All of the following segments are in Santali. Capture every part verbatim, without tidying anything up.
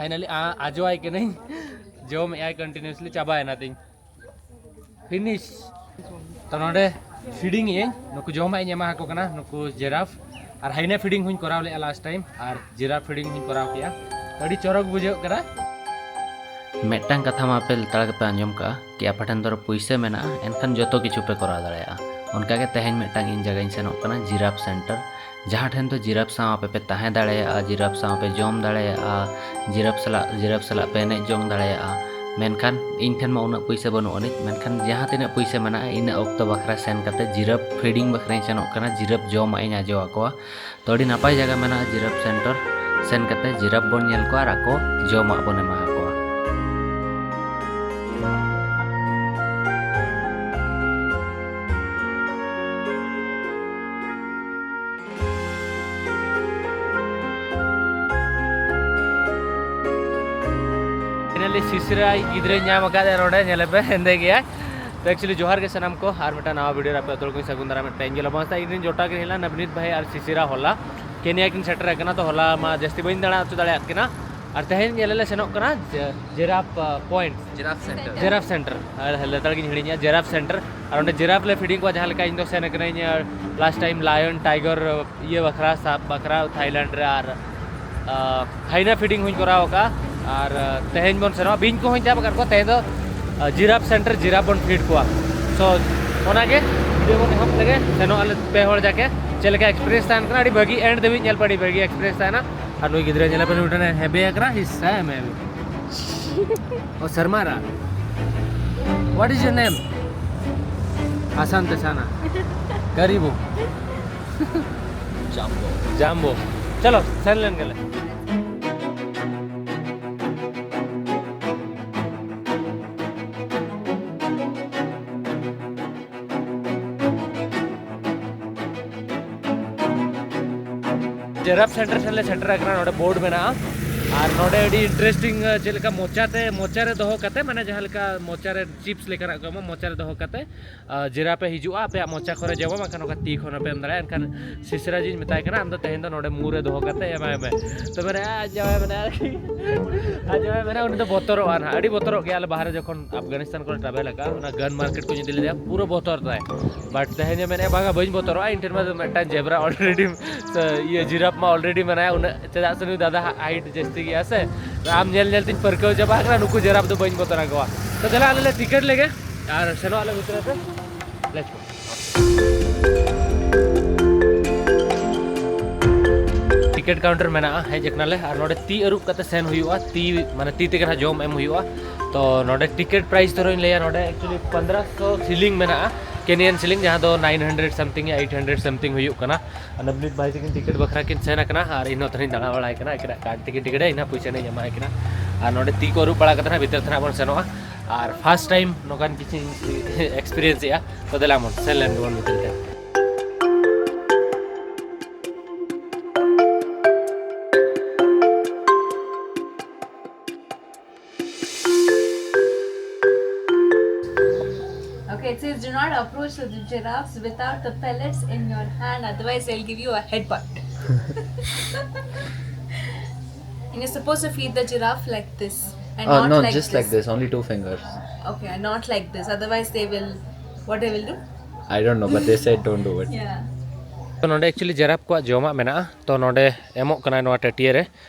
Finally ᱟᱡᱚᱣᱟᱭ ᱠᱟᱹᱱᱟᱹᱧ, ᱡᱚᱢᱮᱫ ᱟᱭ continuously, ᱪᱟᱵᱟᱭᱮᱱᱟ ᱛᱤᱧ᱾ Finish. ᱛᱚ ᱱᱚᱰᱮ feeding ᱤᱧ, ᱱᱩᱠᱩ ᱡᱚᱢᱟᱜ ᱤᱧ ᱮᱢᱟ ᱟᱠᱚ ᱠᱟᱱᱟ, ᱱᱩᱠᱩ giraffe᱾ ᱟᱨ hyena feeding ᱦᱚᱸᱧ ᱠᱚᱨᱟᱣ ᱞᱮᱫᱼᱟ last time, ᱟᱨ giraffe feeding ᱦᱚᱸᱧ ᱠᱚᱨᱟᱣ ᱠᱮᱫᱼᱟ᱾ ᱟᱹᱰᱤ ᱪᱚᱨᱚᱠ ᱵᱩᱡᱷᱟᱹᱜ ᱠᱟᱱᱟ᱾ ᱢᱤᱫᱴᱟᱝ ᱠᱟᱛᱷᱟ ᱢᱟ ᱟᱯᱮ ᱞᱮᱛᱟᱲ ᱜᱮᱯᱮ ᱟᱸᱡᱚᱢ ᱠᱟᱜᱼᱟ ᱠᱤ ᱟᱯᱮ ᱴᱷᱮᱱ ᱫᱚ ᱯᱩᱭᱥᱟᱹ ᱢᱮᱱᱟᱜᱼᱟ, ᱮᱱᱠᱷᱟᱱ ᱡᱚᱛᱚ ᱠᱤᱪᱷᱩ ᱯᱮ ᱠᱚᱨᱟᱣ ᱫᱟᱲᱮᱭᱟᱜᱼᱟ᱾ ᱚᱱᱠᱟᱜᱮ ᱛᱮᱦᱮᱧ ᱢᱤᱫᱴᱟᱝ ᱤᱧ ᱡᱟᱭᱜᱟᱧ ᱥᱮᱱᱚᱜ ᱠᱟᱱᱟ, giraffe center, ᱡᱟᱦᱟᱸ ᱴᱷᱮᱱ ᱫᱚ giraffe ᱥᱟᱶ ᱟᱯᱮ ᱯᱮ ᱛᱟᱦᱮᱸ ᱫᱟᱲᱮᱭᱟᱜᱼᱟ, giraffe ᱥᱟᱶ ᱯᱮ ᱡᱚᱢ ᱫᱟᱲᱮᱭᱟᱜᱼᱟ, giraffe ᱥᱟᱞᱟᱜ giraffe ᱥᱟᱞᱟᱜ ᱯᱮ ᱮᱱᱮᱡ ᱡᱚᱝ ᱫᱟᱲᱮᱭᱟᱜᱼᱟ᱾ ᱢᱮᱱᱠᱷᱟᱱ ᱤᱧ ᱴᱷᱮᱱ ᱢᱟ ᱩᱱᱟᱹᱜ ᱯᱩᱭᱥᱟᱹ ᱵᱟᱹᱱᱩᱜ ᱟᱹᱱᱤᱡ, ᱢᱮᱱᱠᱷᱟᱱ ᱡᱟᱦᱟᱸ ᱛᱤᱱᱟᱹᱜ ᱯᱩᱭᱥᱟᱹ ᱢᱮᱱᱟᱜᱼᱟ, ᱤᱱᱟᱹᱜ ᱚᱠᱛᱚ ᱵᱟᱠᱷᱨᱟ ᱥᱮᱱ ᱠᱟᱛᱮ giraffe feeding ᱵᱟᱠᱷᱨᱟᱧ ᱥᱮᱱᱚᱜ ᱠᱟᱱᱟ, giraffe ᱡᱚᱢᱟᱜ ᱤᱧ ᱟᱡᱚ ᱟᱠᱚᱣᱟ᱾ ᱛᱚ ᱟᱹᱰᱤ ᱱᱟᱯᱟᱭ ᱡᱟᱭᱜᱟ ᱢᱮᱱᱟᱜᱼᱟ giraffe center, ᱥᱮᱱ ᱠᱟᱛᱮ giraffe ᱵᱚᱱ ᱧᱮᱞ ᱠᱚᱣᱟ ᱟᱨ ᱟᱠᱚ ᱡᱚᱢᱟᱜ ᱵᱚᱱ ᱮᱢᱟ ᱟᱠᱚᱣᱟ᱾ Finally ᱥᱤᱥᱤᱨ ᱟᱡ ᱜᱤᱫᱽᱨᱟᱹᱧ ᱧᱟᱢ ᱟᱠᱟᱫᱮᱭᱟ ᱱᱚᱰᱮ, ᱧᱮᱞᱮ ᱯᱮ, ᱦᱮᱸᱫᱮ ᱜᱮᱭᱟᱭ᱾ ᱛᱚ actually ᱡᱚᱦᱟᱨ ᱜᱮ ᱥᱟᱱᱟᱢ ᱠᱚ, ᱟᱨ ᱢᱤᱫᱴᱟᱝ ᱱᱟᱣᱟ video ᱨᱮ ᱟᱯᱮ ᱡᱚᱛᱚ ᱠᱚᱧ ᱥᱟᱹᱜᱩᱱ ᱫᱟᱨᱟᱢᱮᱫ ᱯᱮᱭᱟ᱾ ᱤᱧ ᱜᱮ ᱞᱚᱵᱚᱱ ᱦᱟᱸᱥᱫᱟ, ᱤᱧ ᱨᱮᱱ ᱡᱚᱴᱟᱣ ᱠᱤᱱ ᱦᱮᱡ ᱞᱮᱱᱟ ᱱᱟᱵᱱᱤᱛ ᱵᱷᱟᱭ ᱟᱨ ᱥᱤᱥᱤᱨᱟ ᱦᱚᱞᱟ᱾ ᱠᱮᱱᱤᱭᱟ ᱠᱤᱱ ᱥᱮᱴᱮᱨ ᱟᱠᱟᱱᱟ, ᱛᱚ ᱦᱚᱞᱟ ᱢᱟ ᱡᱟᱹᱥᱛᱤ ᱵᱟᱹᱧ ᱫᱟᱬᱟ ᱦᱚᱪᱚ ᱫᱟᱲᱮᱭᱟᱜ ᱠᱤᱱᱟ᱾ ᱟᱨ ᱛᱮᱦᱮᱧ ᱧᱮᱞ ᱞᱮ ᱥᱮᱱᱚᱜ ᱠᱟᱱᱟ ᱡᱮ-, giraffe, ᱟ, point᱾ Giraffe center. Giraffe center. ᱟᱨ ᱞᱮᱛᱟᱲ ᱜᱤᱧ ᱦᱤᱲᱤᱧᱟ, giraffe center᱾ ᱟᱨ ᱚᱸᱰᱮ giraffe ᱞᱮ feeding ᱠᱚᱣᱟ, ᱡᱟᱦᱟᱸ ᱞᱮᱠᱟ ᱤᱧ ᱫᱚ ᱥᱮᱱ ᱟᱠᱟᱱᱟᱹᱧ, ᱟ, last time lion, tiger, ᱟ, ᱤᱭᱟᱹ ᱵᱟᱠᱷᱨᱟ, ᱥᱟᱵ ᱵᱟᱠᱷᱨᱟ ᱛᱷᱟᱭᱞᱮᱱᱰ ᱨᱮ, ᱟᱨ, ᱟ, hyena feeding ᱦᱚᱸᱧ ᱠᱚᱨᱟᱣ ᱟᱠᱟᱫᱼᱟ᱾ ᱟᱨ, ᱟ, ᱛᱮᱦᱮᱧ ᱵᱚᱱ ᱥᱮᱱᱚᱜᱼᱟ, ᱵᱤᱧ ᱠᱚᱦᱚᱸᱧ ᱥᱟᱵ ᱟᱠᱟᱫ ᱠᱚᱣᱟ᱾ ᱛᱮᱦᱮᱧ ᱫᱚ, ᱟ, giraffe center, giraffe ᱵᱚᱱ feed ᱠᱚᱣᱟ᱾ So ᱚᱱᱟᱜᱮ video ᱵᱚᱱ ᱮᱦᱚᱵ ᱞᱮᱜᱮ, ᱥᱮᱱᱚᱜ ᱟᱞᱮ ᱯᱮ ᱦᱚᱲ ᱡᱟᱠᱮ᱾ ᱪᱮᱫ ᱞᱮᱠᱟ experience ᱛᱟᱦᱮᱱ ᱠᱟᱱᱟ, ᱟᱹᱰᱤ ᱵᱷᱟᱹᱜᱤ, end ᱫᱷᱟᱹᱵᱤᱡ ᱧᱮᱞ ᱯᱮ, ᱟᱹᱰᱤ ᱵᱷᱟᱹᱜᱤ experience ᱛᱟᱦᱮᱱᱟ᱾ ᱟᱨ ᱱᱩᱭ ᱜᱤᱫᱽᱨᱟᱹ ᱧᱮᱞᱮ ᱯᱮ, ᱱᱩᱭ ᱢᱤᱫᱴᱮᱱ ᱦᱮᱵᱮ ᱟᱠᱟᱱᱟ, he's shy maybe. Oh, ᱥᱟᱨᱢᱟᱨᱟ. What is your name? ᱟᱥᱟᱱ ᱛᱮᱥᱟᱱᱟ. ᱠᱟᱨᱤᱵᱩ. ᱡᱟᱢᱵᱳ. ᱡᱟᱢᱵᱳ. ᱪᱚᱞᱚ, ᱥᱮᱱ ᱞᱮᱱ ᱜᱮᱞᱮ᱾ Giraffe center ᱴᱷᱮᱱ ᱞᱮ ᱥᱮᱴᱮᱨ ᱟᱠᱟᱱᱟ᱾ ᱱᱚᱰᱮ board ᱢᱮᱱᱟᱜᱼᱟ, ᱟᱨ ᱱᱚᱰᱮ ᱟᱹᱰᱤ interesting, ᱪᱮᱫ ᱞᱮᱠᱟ ᱢᱚᱪᱟ ᱛᱮ, ᱢᱚᱪᱟ ᱨᱮ ᱫᱚᱦᱚ ᱠᱟᱛᱮ, ᱢᱟᱱᱮ ᱡᱟᱦᱟᱸ ᱞᱮᱠᱟ ᱢᱚᱪᱟ ᱨᱮ chips ᱞᱮᱠᱟᱱᱟᱜ ᱠᱚ ᱮᱢᱟ, ᱢᱚᱪᱟ ᱨᱮ ᱫᱚᱦᱚ ᱠᱟᱛᱮ, ᱡᱤᱨᱟᱯ ᱮ ᱦᱤᱡᱩᱜᱼᱟ, ᱟᱯᱮᱭᱟᱜ ᱢᱚᱪᱟ ᱠᱚᱨᱮ ᱡᱚᱢᱟ, ᱵᱟᱝᱠᱷᱟᱱ ᱱᱚᱝᱠᱟ ᱛᱤ ᱠᱷᱚᱱ ᱦᱚᱸᱯᱮ ᱮᱢ ᱫᱟᱲᱮᱭᱟᱜᱼᱟ᱾ ᱮᱱᱠᱷᱟᱱ ᱥᱤᱥᱨᱟᱡᱽ ᱤᱧ ᱢᱮᱛᱟᱭ ᱠᱟᱱᱟ, "ᱟᱢ ᱫᱚ ᱛᱮᱦᱮᱧ ᱫᱚ ᱱᱚᱰᱮ ᱢᱩ ᱨᱮ ᱫᱚᱦᱚ ᱠᱟᱛᱮ ᱮᱢᱟᱭ ᱢᱮ᱾" ᱛᱚ ᱢᱮᱱᱟ, "ᱟᱡ ᱡᱟᱶᱟᱭ ᱢᱮᱱᱟ ᱟᱨᱠᱤ, ᱟᱡ ᱡᱟᱶᱟᱭ ᱢᱮᱱᱟ, ᱩᱱᱤ ᱫᱚ ᱵᱚᱛᱚᱨᱚᱜᱼᱟ ᱱᱟᱦᱟᱜ, ᱟᱹᱰᱤ ᱵᱚᱛᱚᱨᱚᱜ ᱜᱮᱭᱟ᱾ ᱟᱞᱮ ᱵᱟᱦᱨᱮ ᱡᱚᱠᱷᱚᱱ ᱟᱯᱷᱜᱟᱱᱤᱥᱛᱟᱱ ᱠᱚᱨᱮ travel ᱟᱠᱟᱫᱼᱟ, ᱚᱱᱟ gun market ᱠᱚ ᱤᱫᱤ ᱞᱮᱫᱮᱭᱟ, ᱯᱩᱨᱟᱹ ᱵᱚᱛᱚᱨ ᱛᱟᱭ᱾ But ᱛᱮᱦᱮᱧ ᱮ ᱢᱮᱱᱮᱫᱼᱟ, 'ᱵᱟᱝᱟ, ᱵᱟᱹᱧ ᱵᱚᱛᱚᱨᱚᱜᱼᱟ, ᱤᱧ ᱴᱷᱮᱱ ᱢᱟ ᱢᱤᱫᱴᱟᱝ zebra already, ᱥᱮ ᱤᱭᱟᱹ, ᱡᱤᱨᱟᱯ ᱢᱟ already ᱢᱮᱱᱟᱭᱟ, ᱩᱱᱟᱹᱜ ᱪᱮᱫᱟᱜ ᱥᱮ ᱱᱩᱭ ᱫᱟᱫᱟ ᱦᱟᱜ height ᱡᱟᱹᱥᱛᱤ ᱜᱮᱭᱟ ᱥᱮ, ᱟᱢ ᱧᱮᱞ ᱧᱮᱞ ᱛᱤᱧ ᱯᱟᱹᱨᱠᱟᱹᱣ ᱪᱟᱵᱟ ᱟᱠᱟᱱᱟ, ᱱᱩᱠᱩ ᱡᱤᱨᱟᱯ ᱫᱚ ᱵᱟᱹᱧ ᱵᱚᱛᱚᱨ ᱟᱠᱚᱣᱟ᱾ ᱛᱚ ᱫᱮᱞᱟ, ᱟᱞᱮ ᱞᱮ ᱴᱤᱠᱤᱴ ᱞᱮᱜᱮ ᱟᱨ ᱥᱮᱱᱚᱜ ᱟᱞᱮ ᱵᱷᱤᱛᱨᱤ ᱛᱮ᱾ Let's go. ᱴᱤᱠᱤᱴ counter ᱢᱮᱱᱟᱜᱼᱟ, ᱦᱮᱡ ᱟᱠᱟᱱᱟᱞᱮ᱾ ᱟᱨ ᱱᱚᱰᱮ ᱛᱤ ᱟᱹᱨᱩᱵ ᱠᱟᱛᱮ ᱥᱮᱱ ᱦᱩᱭᱩᱜᱼᱟ, ᱛᱤ, ᱢᱟᱱᱮ ᱛᱤ ᱛᱮᱜᱮ ᱱᱟᱦᱟᱜ ᱡᱚᱢ ᱮᱢ ᱦᱩᱭᱩᱜᱼᱟ᱾ ᱛᱚ ᱱᱚᱰᱮ ᱴᱤᱠᱤᱴ price ᱫᱷᱚᱨᱚᱧ ᱞᱟᱹᱭᱟ, ᱱᱚᱰᱮ actually ᱯᱚᱱᱫᱽᱨᱚᱥᱚ ᱥᱤᱞᱤᱝ ᱢᱮᱱᱟᱜᱼᱟ, Kenyan ᱥᱤᱞᱤᱝ, ᱡᱟᱦᱟᱸ ᱫᱚ nine hundred something ᱭᱟ eight hundred something ᱦᱩᱭᱩᱜ ᱠᱟᱱᱟ᱾ ᱟᱨ ᱱᱟᱵᱱᱤᱛ ᱵᱷᱟᱭ ᱛᱟᱹᱠᱤᱱ ᱴᱤᱠᱤᱴ ᱵᱟᱠᱷᱨᱟ ᱠᱤᱱ ᱥᱮᱱ ᱟᱠᱟᱱᱟ ᱟᱨ ᱤᱧ ᱦᱚᱸ ᱛᱟᱦᱮᱸᱧ ᱫᱟᱬᱟ ᱵᱟᱲᱟᱭ ᱠᱟᱱᱟ, ᱟᱹᱠᱤᱱᱟᱜ card ᱛᱮᱠᱤᱱ ᱴᱤᱠᱤᱴᱟ, ᱤᱧ ᱦᱚᱸ ᱯᱚᱭᱥᱟ ᱱᱟᱦᱟᱜ ᱤᱧ ᱮᱢᱟᱭ ᱠᱟᱱᱟ᱾ ᱟᱨ ᱱᱚᱰᱮ ᱛᱤ ᱠᱚ ᱟᱹᱨᱩᱵ ᱵᱟᱲᱟ ᱠᱟᱛᱮ ᱱᱟᱦᱟᱜ ᱵᱷᱤᱛᱟᱹᱨ ᱛᱮ ᱱᱟᱦᱟᱜ ᱵᱚᱱ ᱥᱮᱱᱚᱜᱼᱟ᱾ ᱟᱨ first time ᱱᱚᱝᱠᱟᱱ ᱠᱤᱪᱷᱩᱧ experience ᱮᱜᱼᱟ᱾ ᱛᱚ ᱫᱮᱞᱟ ᱵᱚᱱ ᱥᱮᱱ ᱞᱮᱱ ᱜᱮᱵᱚᱱ ᱵᱷᱤᱛᱟᱹᱨ ᱛᱮ᱾ Okay, it says, "Do not approach the giraffes without the pellets in your hand, otherwise they'll give you a headbutt." And you're supposed to feed the giraffe like this, and Oh, not no, like just like this. This, only two fingers. Okay, and not like this. Otherwise, they will, what they will do? I don't know, but they said don't do it. Yeah. ᱛᱚ ᱱᱚᱰᱮ actually ᱡᱮᱨᱟᱯ ᱠᱚᱣᱟᱜ ᱡᱚᱢᱟᱜ ᱢᱮᱱᱟᱜᱼᱟ, ᱛᱚ ᱱᱚᱰᱮ ᱮᱢᱚᱜ ᱠᱟᱱᱟᱭ ᱱᱚᱣᱟ ᱴᱟᱹᱴᱭᱟᱹ ᱨᱮ᱾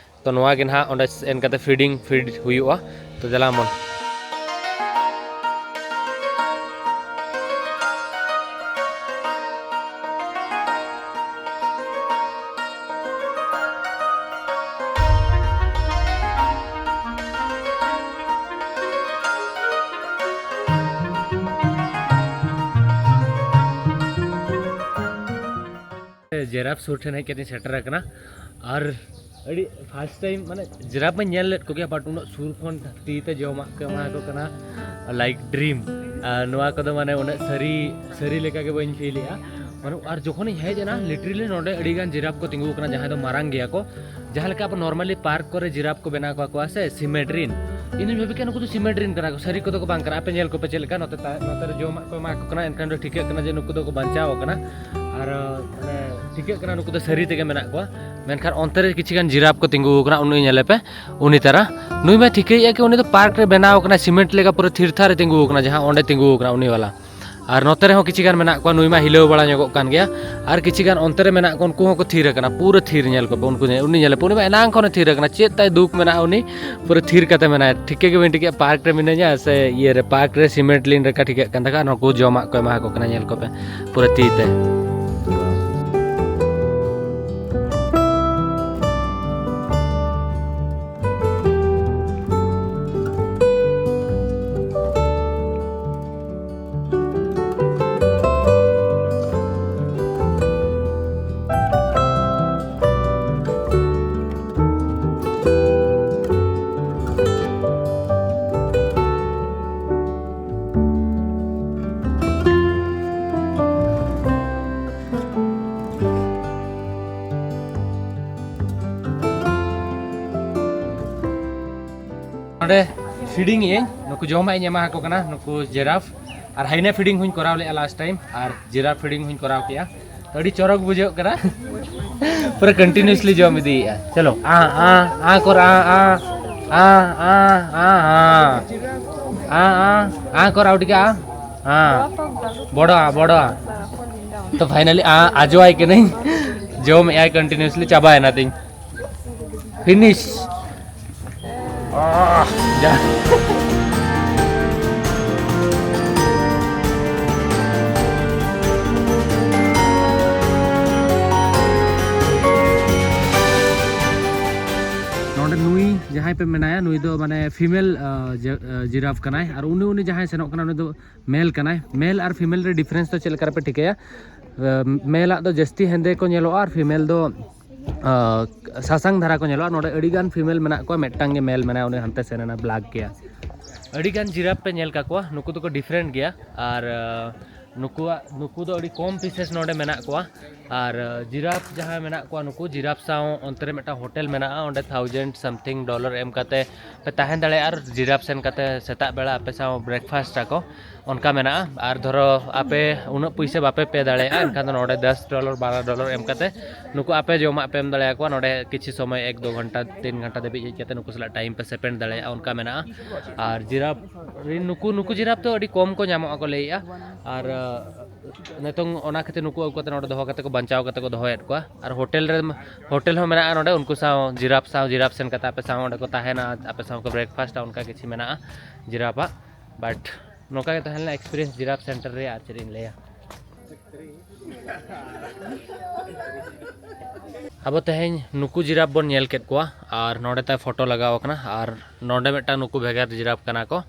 ᱛᱚ ᱱᱚᱣᱟ ᱜᱮ ᱱᱟᱦᱟᱜ ᱚᱸᱰᱮ ᱮᱱ ᱠᱟᱛᱮ feeding feed ᱦᱩᱭᱩᱜᱼᱟ᱾ ᱛᱚ ᱫᱮᱞᱟ ᱢᱚᱱ᱾ ᱡᱮᱨᱟᱯ ᱥᱩᱨ ᱴᱷᱮᱱ ᱦᱮᱡ ᱠᱟᱛᱮᱧ ᱥᱮᱴᱮᱨ ᱟᱠᱟᱱᱟ᱾ ᱟᱨ ᱟᱹᱰᱤ first time, ᱢᱟᱱᱮ, ᱡᱮᱨᱟᱯ ᱢᱟᱧ ᱧᱮᱞ ᱞᱮᱫ ᱠᱚᱜᱮᱭᱟ, but ᱩᱱᱟᱹᱜ ᱥᱩᱨ ᱠᱷᱚᱱ ᱛᱤ ᱛᱮ ᱡᱚᱢᱟᱜ ᱠᱚ ᱮᱢᱟ ᱠᱚ ᱠᱟᱱᱟ, like dream᱾ ᱟᱨ ᱱᱚᱣᱟ ᱠᱚᱫᱚ, ᱢᱟᱱᱮ, ᱩᱱᱟᱹᱜ ᱥᱟᱹᱨᱤ, ᱥᱟᱹᱨᱤ ᱞᱮᱠᱟ ᱜᱮ ᱵᱟᱹᱧ feel ᱮᱜᱼᱟ᱾ ᱢᱟᱱᱮ, ᱟᱨ ᱡᱚᱠᱷᱚᱱᱤᱧ ᱦᱮᱡ ᱮᱱᱟ, literally ᱱᱚᱰᱮ ᱟᱹᱰᱤ ᱜᱟᱱ ᱡᱤᱨᱟᱯ ᱠᱚ ᱛᱤᱸᱜᱩ ᱟᱠᱟᱱᱟ, ᱡᱟᱦᱟᱸᱭ ᱫᱚ ᱢᱟᱨᱟᱝ ᱜᱮᱭᱟ ᱠᱚ᱾ ᱡᱟᱦᱟᱸ ᱞᱮᱠᱟ ᱟᱵᱚ normally park ᱠᱚᱨᱮ ᱡᱤᱨᱟᱯ ᱠᱚ ᱵᱮᱱᱟᱣ ᱠᱟᱠᱚᱣᱟ ᱥᱮ, ᱥᱤᱢᱮᱴᱨᱤᱱ, ᱤᱧ ᱫᱩᱧ ᱵᱷᱟᱵᱤ ᱠᱮᱫᱟ ᱱᱩᱠᱩ ᱫᱚ ᱥᱤᱢᱮᱴᱨᱤᱱ ᱠᱟᱱᱟ ᱠᱚ, ᱥᱟᱹᱨᱤ ᱠᱚᱫᱚ ᱠᱚ ᱵᱟᱝ ᱠᱟᱱᱟ᱾ ᱟᱯᱮ ᱧᱮᱞ ᱠᱚᱯᱮ ᱪᱮᱫ ᱞᱮᱠᱟ, ᱱᱚᱛᱮ ᱛᱟ-, ᱱᱚᱛᱮ ᱨᱮ ᱡᱚᱢᱟᱜ ᱠᱚ ᱮᱢᱟ ᱠᱚ ᱠᱟᱱᱟ, ᱮᱱᱠᱷᱟᱱ ᱫᱚ ᱴᱷᱤᱠᱟᱹᱜ ᱠᱟᱱᱟ ᱡᱮ ᱱᱩᱠᱩ ᱫᱚᱠᱚ ᱵᱟᱧᱪᱟᱣ ᱟᱠᱟᱱᱟ᱾ ᱟᱨ, ᱢᱟᱱᱮ, ᱴᱷᱤᱠᱟᱹᱜ ᱠᱟᱱᱟ ᱱᱩᱠᱩ ᱫᱚ ᱥᱟᱹᱨᱤ ᱛᱮᱜᱮ ᱢᱮᱱᱟᱜ ᱠᱚᱣᱟ᱾ ᱢᱮᱱᱠᱷᱟᱱ ᱚᱱᱛᱮ ᱨᱮ ᱠᱤᱪᱷᱩ ᱜᱟᱱ ᱡᱤᱨᱟᱯ ᱠᱚ ᱛᱤᱸᱜᱩ ᱟᱠᱟᱱᱟ, ᱩᱱᱤ ᱧᱮᱞᱮ ᱯᱮ, ᱩᱱᱤ ᱛᱟᱨᱟ᱾ ᱱᱩᱭ ᱢᱟ ᱴᱷᱤᱠᱟᱹᱭᱮᱫᱼᱟ ᱠᱤ ᱩᱱᱤ ᱫᱚ park ᱨᱮ ᱵᱮᱱᱟᱣ ᱟᱠᱟᱱᱟ, ᱥᱤᱢᱮᱱᱴ ᱞᱮᱠᱟ ᱯᱩᱨᱟᱹ ᱛᱷᱤᱨ ᱛᱷᱟᱨ ᱨᱮ ᱛᱤᱸᱜᱩ ᱟᱠᱟᱱᱟ, ᱡᱟᱦᱟᱸ ᱚᱸᱰᱮ ᱛᱤᱸᱜᱩ ᱟᱠᱟᱱᱟ ᱩᱱᱤ ᱵᱟᱞᱟ᱾ ᱟᱨ ᱱᱚᱛᱮ ᱨᱮᱦᱚᱸ ᱠᱤᱪᱷᱩ ᱜᱟᱱ ᱢᱮᱱᱟᱜ ᱠᱚᱣᱟ, ᱱᱩᱭ ᱢᱟ ᱦᱤᱞᱟᱹᱣ ᱵᱟᱲᱟ ᱧᱚᱜᱚᱜ ᱠᱟᱱ ᱜᱮᱭᱟ᱾ ᱟᱨ ᱠᱤᱪᱷᱩ ᱜᱟᱱ ᱚᱱᱛᱮ ᱨᱮ ᱢᱮᱱᱟᱜ ᱠᱚᱣᱟ, ᱩᱱᱠᱩ ᱦᱚᱸᱠᱚ ᱛᱷᱤᱨ ᱟᱠᱟᱱᱟ, ᱯᱩᱨᱟᱹ ᱛᱷᱤᱨ᱾ ᱧᱮᱞ ᱠᱚᱯᱮ, ᱩᱱᱠᱩ ᱧᱮᱞ, ᱩᱱᱤ ᱧᱮᱞᱮ ᱯᱮ, ᱩᱱᱤ ᱢᱟ ᱮᱱᱟᱝ ᱠᱷᱚᱱᱮ ᱛᱷᱤᱨ ᱟᱠᱟᱱᱟ, ᱪᱮᱫ ᱛᱟᱭ ᱫᱩᱠ ᱢᱮᱱᱟᱜᱼᱟ, ᱩᱱᱤ ᱯᱩᱨᱟᱹ ᱛᱷᱤᱨ ᱠᱟᱛᱮ ᱢᱮᱱᱟᱭᱟ᱾ ᱴᱷᱤᱠᱟᱹ ᱜᱮ ᱵᱟᱹᱧ ᱴᱷᱤᱠᱟᱹᱭᱟ, park ᱨᱮ ᱢᱤᱱᱟᱹᱧᱟ ᱥᱮ ᱤᱭᱟᱹ ᱨᱮ, park ᱨᱮ ᱥᱤᱢᱮᱱᱴ ᱞᱤᱱ ᱨᱮ ᱴᱷᱤᱠᱟᱹᱜ ᱠᱟᱱ ᱛᱟᱠᱚᱣᱟ, ᱟᱨ ᱱᱩᱠᱩ ᱡᱚᱢᱟᱜ ᱠᱚ ᱮᱢᱟ ᱠᱚ ᱠᱟᱱᱟ, ᱧᱮᱞ ᱠᱚᱯᱮ, ᱯᱩᱨᱟᱹ ᱛᱤ ᱛᱮ᱾ ᱱᱚᱰᱮ feeding ᱤᱧ, ᱱᱩᱠᱩ ᱡᱚᱢᱟᱜ ᱤᱧ ᱮᱢᱟ ᱟᱠᱚ ᱠᱟᱱᱟ, ᱱᱩᱠᱩ ᱡᱮᱨᱟᱯᱷ᱾ ᱟᱨ hyena feeding ᱦᱚᱸᱧ ᱠᱚᱨᱟᱣ ᱞᱮᱫᱼᱟ last time, ᱟᱨ ᱡᱮᱨᱟᱯᱷ feeding ᱦᱚᱸᱧ ᱠᱚᱨᱟᱣ ᱠᱮᱫᱼᱟ᱾ ᱟᱹᱰᱤ ᱪᱚᱨᱚᱠ ᱵᱩᱡᱷᱟᱹᱜ ᱠᱟᱱᱟ᱾ ᱯᱩᱨᱟᱹ continuously ᱡᱚᱢ ᱤᱫᱤᱭᱮᱫᱼᱟ᱾ ᱪᱚᱞᱚ, ᱟ, ᱟ, ᱟ ᱠᱚᱨ, ᱟ, ᱟ, ᱟ, ᱟ, ᱟ, ᱟ, ᱟ, ᱟ ᱠᱚᱨ, ᱟᱨ ᱠᱟᱹᱴᱤᱡ, ᱟ, ᱟ, ᱵᱚᱲᱚ, ᱟ, ᱵᱚᱲᱚ, ᱟ᱾ ᱛᱚ finally, ᱟ, ᱟᱡᱚᱣᱟᱭ ᱠᱟᱹᱱᱟᱹᱧ, ᱡᱚᱢᱮᱫᱼᱟᱭ continuously, ᱪᱟᱵᱟᱭᱮᱱᱟ ᱛᱤᱧ᱾ Finish. ᱟᱦ, ᱡᱟ᱾ ᱱᱚᱰᱮ ᱱᱩᱭ ᱡᱟᱦᱟᱸᱭ ᱯᱮ ᱢᱮᱱᱟᱭᱟ, ᱱᱩᱭ ᱫᱚ ᱢᱟᱱᱮ female, ᱟ, ᱡᱮ-, ᱟ, ᱡᱤᱨᱟᱯᱷ ᱠᱟᱱᱟᱭ, ᱟᱨ ᱩᱱᱤ, ᱩᱱᱤ ᱡᱟᱦᱟᱸᱭ ᱥᱮᱱᱚᱜ ᱠᱟᱱᱟ, ᱩᱱᱤ ᱫᱚ male ᱠᱟᱱᱟᱭ᱾ Male ᱟᱨ female ᱨᱮ difference ᱫᱚ ᱪᱮᱫ ᱞᱮᱠᱟ ᱨᱮᱯᱮ ᱴᱷᱤᱠᱟᱹᱭᱟ? ᱟ, male ᱟᱜ ᱫᱚ ᱡᱟᱹᱥᱛᱤ ᱦᱮᱸᱫᱮ ᱠᱚ ᱧᱮᱞᱚᱜᱼᱟ ᱟᱨ female ᱫᱚ, ᱟ, ᱥᱟᱥᱟᱝ ᱫᱷᱟᱨᱟ ᱠᱚ ᱧᱮᱞᱚᱜᱼᱟ᱾ ᱱᱚᱰᱮ ᱟᱹᱰᱤ ᱜᱟᱱ female ᱢᱮᱱᱟᱜ ᱠᱚᱣᱟ, ᱢᱤᱫᱴᱟᱝ ᱜᱮ male ᱢᱮᱱᱟᱭᱟ, ᱩᱱᱤ ᱦᱟᱱᱛᱮ ᱥᱮᱱ ᱮᱱᱟ, black ᱜᱮᱭᱟ᱾ ᱟᱹᱰᱤ ᱜᱟᱱ ᱡᱤᱨᱟᱯ ᱯᱮ ᱧᱮᱞ ᱠᱟᱠᱚᱣᱟ, ᱱᱩᱠᱩ ᱫᱚᱠᱚ different ᱜᱮᱭᱟ᱾ ᱟᱨ, ᱟ, ᱱᱩᱠᱩᱣᱟᱜ, ᱱᱩᱠᱩ ᱫᱚ ᱟᱹᱰᱤ ᱠᱚᱢ ᱯᱤᱥᱮᱥ ᱱᱚᱰᱮ ᱢᱮᱱᱟᱜ ᱠᱚᱣᱟ᱾ ᱟᱨ ᱡᱤᱨᱟᱯ ᱡᱟᱦᱟᱸ ᱢᱮᱱᱟᱜ ᱠᱚᱣᱟ, ᱱᱩᱠᱩ ᱡᱤᱨᱟᱯ ᱥᱟᱶ ᱚᱱᱛᱮ ᱨᱮ ᱢᱤᱫᱴᱟᱝ ᱦᱳᱴᱮᱞ ᱢᱮᱱᱟᱜᱼᱟ, ᱚᱸᱰᱮ ᱛᱷᱟᱣᱡᱮᱱᱰ ᱥᱟᱢᱛᱷᱤᱝ ᱰᱚᱞᱟᱨ ᱮᱢ ᱠᱟᱛᱮ ᱯᱮ ᱛᱟᱦᱮᱸ ᱫᱟᱲᱮᱭᱟᱜᱼᱟ᱾ ᱟᱨ ᱡᱤᱨᱟᱯ ᱥᱮᱱ ᱠᱟᱛᱮ ᱥᱮᱛᱟᱜ ᱵᱮᱲᱟ ᱟᱯᱮ ᱥᱟᱶ ᱵᱨᱮᱠᱯᱷᱟᱥᱴ ᱟᱠᱚ, ᱚᱱᱠᱟ ᱢᱮᱱᱟᱜᱼᱟ᱾ ᱟᱨ ᱫᱷᱚᱨᱚ ᱟᱯᱮ ᱩᱱᱟᱹᱜ ᱯᱩᱭᱥᱟᱹ ᱵᱟᱯᱮ ᱯᱮ ᱫᱟᱲᱮᱭᱟᱜᱼᱟ, ᱮᱱᱠᱷᱟᱱ ᱫᱚ ᱱᱚᱰᱮ ᱫᱚᱥ ᱰᱚᱞᱟᱨ ᱵᱟᱨᱚ ᱰᱚᱞᱟᱨ ᱮᱢ ᱠᱟᱛᱮ ᱱᱩᱠᱩ ᱟᱯᱮ ᱡᱚᱢᱟᱜ ᱯᱮ ᱮᱢ ᱫᱟᱲᱮᱭᱟᱠᱚᱣᱟ᱾ ᱱᱚᱰᱮ ᱠᱤᱪᱷᱩ ᱥᱚᱢᱚᱭ ᱮᱠ ᱫᱩ ᱜᱷᱚᱱᱴᱟ ᱛᱤᱱ ᱜᱷᱚᱱᱴᱟ ᱫᱷᱟᱹᱵᱤᱡ ᱦᱮᱡ ᱠᱟᱛᱮ ᱱᱩᱠᱩ ᱥᱟᱞᱟᱜ ᱴᱟᱭᱤᱢ ᱯᱮ ᱥᱯᱮᱱᱰ ᱫᱟᱲᱮᱭᱟᱜᱼᱟ, ᱚᱱᱠᱟ ᱢᱮᱱᱟᱜᱼᱟ᱾ ᱟᱨ ᱡᱤᱨᱟᱯ ᱨᱤᱱ ᱱᱩᱠᱩ, ᱱᱩᱠᱩ ᱡᱤᱨᱟᱯ ᱫᱚ ᱟᱹᱰᱤ ᱠᱚᱢ ᱠᱚ ᱧᱟᱢᱚᱜᱼᱟ ᱠᱚ ᱞᱟᱹᱭᱮᱜᱼᱟ᱾ ᱟᱨ ᱱᱤᱛᱚᱝ ᱚᱱᱟ ᱠᱷᱟᱹᱛᱤᱨ ᱱᱩᱠᱩ ᱟᱹᱜᱩ ᱠᱟᱛᱮ ᱱᱚᱰᱮ ᱫᱚᱦᱚ ᱠᱟᱛᱮ ᱠᱚ ᱵᱟᱧᱪᱟᱣ ᱠᱟᱛᱮ ᱠᱚ ᱫᱚᱦᱚᱭᱮᱫ ᱠᱚᱣᱟ᱾ ᱟᱨ ᱦᱳᱴᱮᱞ ᱨᱮ, ᱦᱳᱴᱮᱞ ᱦᱚᱸ ᱢᱮᱱᱟᱜᱼᱟ ᱱᱚᱰᱮ, ᱩᱱᱠᱩ ᱥᱟᱶ ᱡᱤᱨᱟᱯ ᱥᱟᱶ, ᱡᱤᱨᱟᱯ ᱥᱮᱱ ᱠᱟᱛᱮ ᱟᱯᱮ ᱥᱟᱶ ᱚᱸᱰᱮ ᱠᱚ ᱛᱟᱦᱮᱱᱟ, ᱟᱯᱮ ᱥᱟᱶ ᱠᱚ ᱵᱨᱮᱠᱯᱷᱟᱥᱴᱟ, ᱚᱱᱠᱟ ᱠᱤᱪᱷᱩ ᱢᱮᱱᱟᱜᱼᱟ ᱡᱤᱨᱟᱯᱟᱜ᱾ ᱵᱟᱴ ᱱᱚᱝᱠᱟ ᱜᱮ ᱛᱟᱦᱮᱸ ᱞᱮᱱᱟ ᱮᱠᱥᱯᱤᱨᱤᱭᱮᱱᱥ ᱡᱤᱨᱟᱯ ᱥᱮᱱᱴᱟᱨ ᱨᱮ, ᱟᱨ ᱪᱮᱫ ᱤᱧ ᱞᱟᱹᱭᱟ᱾ ᱟᱵᱚ ᱛᱮᱦᱮᱧ ᱱᱩᱠᱩ ᱡᱤᱨᱟᱯ ᱵᱚᱱ ᱧᱮᱞ ᱠᱮᱫ ᱠᱚᱣᱟ, ᱟᱨ ᱱᱚᱰᱮ ᱛᱟᱭ ᱯᱷᱳᱴᱳ ᱞᱟᱜᱟᱣ ᱟᱠᱟᱱᱟ, ᱟᱨ ᱱᱚᱰᱮ ᱢᱤᱫᱴᱟᱝ ᱱᱩᱠᱩ ᱵᱷᱮᱜᱟᱨ ᱡᱤᱨᱟᱯ ᱠᱟᱱᱟ ᱠᱚ,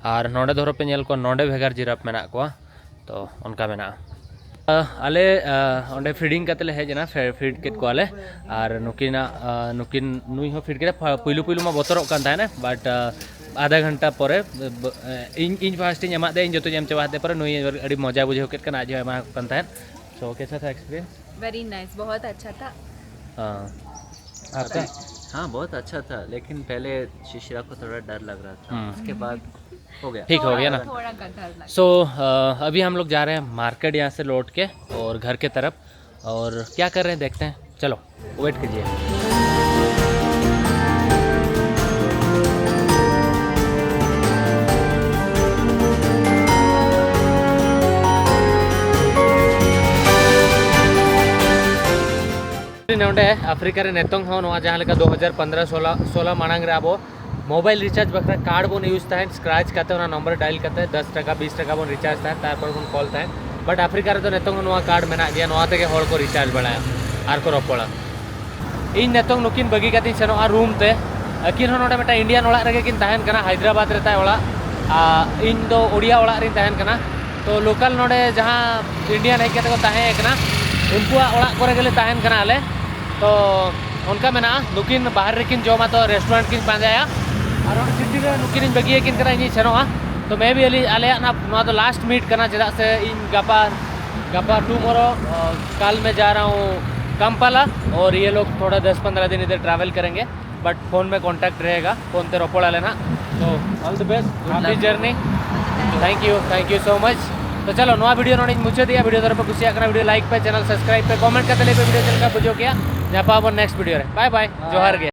ᱟᱨ ᱱᱚᱰᱮ ᱫᱷᱚᱨᱚ ᱯᱮ ᱧᱮᱞ ᱠᱚᱣᱟ, ᱱᱚᱰᱮ ᱵᱷᱮᱜᱟᱨ ᱡᱤᱨᱟᱯ ᱢᱮᱱᱟᱜ ᱠᱚᱣᱟ᱾ ᱛᱚ ᱚᱱᱠᱟ ᱢᱮᱱᱟᱜᱼᱟ᱾ ᱟᱞᱮ ᱚᱸᱰᱮ ᱯᱷᱤᱰᱤᱝ ᱠᱟᱛᱮ ᱞᱮ ᱦᱮᱡ ᱮᱱᱟ, ᱯᱷᱤᱰ ᱠᱮᱫ ᱠᱚᱣᱟᱞᱮ᱾ ᱟᱨ ᱱᱩᱠᱤᱱᱟᱜ, ᱱᱩᱠᱤᱱ, ᱱᱩᱭ ᱦᱚᱸ ᱯᱷᱤᱰ ᱠᱮᱫᱟ᱾ ᱯᱩᱭᱞᱩ ᱯᱩᱭᱞᱩ ᱢᱟ ᱵᱚᱛᱚᱨᱚᱜ ᱠᱟᱱ ᱛᱟᱦᱮᱱᱟ, ᱵᱟᱴ ᱟᱫᱷᱟ ᱜᱷᱚᱱᱴᱟ ᱯᱚᱨᱮ ᱤᱧ, ᱤᱧ ᱯᱷᱟᱥᱴ ᱤᱧ ᱮᱢᱟᱫ ᱫᱮᱭᱟ, ᱤᱧ ᱡᱚᱛᱚᱧ ᱮᱢ ᱪᱟᱵᱟ ᱟᱫᱮ ᱯᱚᱨᱮ ᱱᱩᱭ ᱟᱹᱰᱤ ᱢᱚᱡᱟ ᱵᱩᱡᱷᱟᱹᱣ ᱠᱮᱫ ᱠᱟᱱᱟ, ᱟᱡ ᱦᱚᱸ ᱮᱢᱟ ᱠᱚ ᱠᱟᱱ ᱛᱟᱦᱮᱸᱫ᱾ ᱥᱳ ᱠᱮᱥᱟ ᱛᱷᱟ ᱮᱠᱥᱯᱤᱨᱤᱭᱮᱱᱥ? वेरी नाइस, बहुत अच्छा था। हाँ, आपका? हाँ, बहुत अच्छा था, लेकिन पहले शिशिरा को थोड़ा डर लग रहा था। हम्म। उसके बाद हो गया। ठीक हो गया ना? थोड़ा का डर लगा। सो अभी हम लोग जा रहे हैं मार्केट यहाँ से लौट के और घर के तरफ। और क्या कर रहे हैं देखते हैं, चलो वेट कीजिए। ᱱᱚᱰᱮ ᱟᱯᱷᱨᱤᱠᱟ ᱨᱮ ᱱᱤᱛᱚᱝ ᱦᱚᱸ ᱱᱚᱣᱟ ᱡᱟᱦᱟᱸ ᱞᱮᱠᱟ ᱫᱩ ᱦᱟᱡᱟᱨ ᱯᱚᱱᱫᱽᱨᱚ ᱥᱳᱞᱟ ᱥᱳᱞᱟ ᱢᱟᱲᱟᱝ ᱨᱮ ᱟᱵᱚ ᱢᱳᱵᱟᱭᱤᱞ ᱨᱤᱪᱟᱨᱡᱽ ᱵᱟᱠᱷᱨᱟ ᱠᱟᱨᱰ ᱵᱚᱱ ᱤᱭᱩᱡᱽ ᱛᱟᱦᱮᱸᱫ, ᱥᱠᱨᱟᱪ ᱠᱟᱛᱮ ᱚᱱᱟ ᱱᱚᱢᱵᱚᱨ ᱰᱟᱭᱤᱞ ᱠᱟᱛᱮ ᱫᱚᱥ ᱴᱟᱠᱟ ᱵᱤᱥ ᱴᱟᱠᱟ ᱵᱚᱱ ᱨᱤᱪᱟᱨᱡᱽ ᱛᱟᱦᱮᱸᱫ, ᱛᱟᱨᱯᱚᱨ ᱵᱚᱱ ᱠᱚᱞ ᱛᱟᱦᱮᱸᱫ᱾ ᱵᱟᱴ ᱟᱯᱷᱨᱤᱠᱟ ᱨᱮᱫᱚ ᱱᱤᱛᱚᱝ ᱦᱚᱸ ᱱᱚᱣᱟ ᱠᱟᱨᱰ ᱢᱮᱱᱟᱜ ᱜᱮᱭᱟ, ᱱᱚᱣᱟ ᱛᱮᱜᱮ ᱦᱚᱲ ᱠᱚ ᱨᱤᱪᱟᱨᱡᱽ ᱵᱟᱲᱟᱭᱟ ᱟᱨ ᱠᱚ ᱨᱚᱯᱚᱲᱟ᱾ ᱤᱧ ᱱᱤᱛᱚᱝ ᱱᱩᱠᱤᱱ ᱵᱟᱹᱜᱤ ᱠᱟᱛᱮᱧ ᱥᱮᱱᱚᱜᱼᱟ ᱨᱩᱢ ᱛᱮ᱾ ᱟᱹᱠᱤᱱ ᱦᱚᱸ ᱱᱚᱰᱮ ᱢᱤᱫᱴᱟᱝ ᱤᱱᱰᱤᱭᱟᱱ ᱚᱲᱟᱜ ᱨᱮᱜᱮ ᱠᱤᱱ ᱛᱟᱦᱮᱱ ᱠᱟᱱᱟ, ᱦᱟᱭᱫᱨᱟᱵᱟᱫᱽ ᱨᱮ ᱛᱟᱭ ᱚᱲᱟᱜ᱾ ᱟᱨ ᱤᱧ ᱫᱚ ᱳᱰᱤᱭᱟ ᱚᱲᱟᱜ ᱨᱤᱧ ᱛᱟᱦᱮᱱ ᱠᱟᱱᱟ᱾ ᱛᱚ ᱞᱳᱠᱟᱞ ᱱᱚᱰᱮ ᱡᱟᱦᱟᱸ ᱤᱱᱰᱤᱭᱟᱱ ᱦᱮᱡ ᱠᱟᱛᱮ ᱠᱚ ᱛᱟᱦᱮᱸ ᱠᱟᱱᱟ, ᱩᱱᱠᱩᱣᱟᱜ ᱚᱲᱟᱜ ᱠᱚᱨᱮ ᱜᱮᱞᱮ ᱛᱟᱦᱮᱱ ᱠᱟᱱᱟ ᱟᱞᱮ᱾ ᱛᱚ ᱚᱱᱠᱟ ᱢᱮᱱᱟᱜᱼᱟ, ᱱᱩᱠᱤᱱ ᱵᱟᱦᱨᱮ ᱨᱮᱠᱤᱱ ᱡᱚᱢᱟ, ᱛᱚ ᱨᱮᱥᱴᱩᱨᱮᱱᱴ ᱠᱤᱱ ᱯᱟᱸᱡᱟᱭᱟ᱾ ᱟᱨ ᱚᱸᱰᱮ ᱥᱤᱴᱤ ᱨᱮ ᱱᱩᱠᱤᱱᱤᱧ ᱵᱟᱹᱜᱤᱭᱟᱠᱤᱱ ᱠᱟᱱᱟ, ᱤᱧᱤᱧ ᱥᱮᱱᱚᱜᱼᱟ᱾ तो मैं भी अली ᱟᱞᱮᱭᱟᱜ ᱱᱟᱜ ᱱᱚᱣᱟ ᱫᱚ last meet ᱠᱟᱱᱟ, ᱪᱮᱫᱟᱜ ᱥᱮ ᱤᱧ ᱜᱟᱯᱟ, ᱜᱟᱯᱟ tomorrow, ᱠᱟᱞ ᱢᱮ ᱡᱟ ᱨᱟᱦᱟ ᱦᱩᱸ ᱠᱟᱢᱯᱟᱞᱟ, ᱚᱨ ᱭᱮ ᱞᱳᱜ ᱛᱷᱚᱲᱟ ᱫᱚᱥ ᱯᱚᱱᱫᱽᱨᱚ ᱫᱤᱱ ᱤᱫᱷᱟᱨ ᱴᱨᱟᱵᱷᱮᱞ ᱠᱟᱨᱮᱝᱜᱮ, ᱵᱟᱴ ᱯᱷᱳᱱ ᱢᱮ ᱠᱚᱱᱴᱟᱠᱴ ᱨᱮᱦᱮᱜᱟ, ᱯᱷᱳᱱ ᱛᱮ ᱨᱚᱯᱚᱲ ᱟᱞᱮ ᱱᱟᱜ᱾ ᱛᱚ all the best, happy journey, thank you, thank you so much. ᱛᱚ ᱪᱚᱞᱚ, ᱱᱚᱣᱟ ᱵᱷᱤᱰᱤᱭᱳ ᱱᱚᱰᱮᱧ ᱢᱩᱪᱟᱹᱫᱮᱜᱼᱟ᱾ ᱵᱷᱤᱰᱤᱭᱳ ᱫᱚ ᱯᱮ ᱠᱩᱥᱤᱭᱟᱜ ᱠᱟᱱᱟ, ᱵᱷᱤᱰᱤᱭᱳ ᱞᱟᱭᱤᱠ ᱯᱮ, ᱪᱮᱱᱮᱞ ᱥᱟᱵᱥᱠᱨᱟᱭᱤᱵ ᱯᱮ, ᱠᱚᱢᱮᱱᱴ ᱠᱟᱛᱮ ᱞᱟᱹᱭ ᱯᱮ ᱵᱷᱤᱰᱤᱭᱳ ᱪᱮᱫ ᱞᱮᱠᱟ ᱵᱩᱡᱷᱟᱹᱣ ᱠᱮᱜᱼᱟ᱾ ᱧᱟᱯᱟᱢ ᱟᱵᱚᱱ ᱱᱮᱠᱥᱴ ᱵᱷᱤᱰᱤᱭᱳ ᱨᱮ᱾ ᱵᱟᱭ ᱵᱟᱭ, ᱡᱚᱦᱟᱨ ᱜᱮ᱾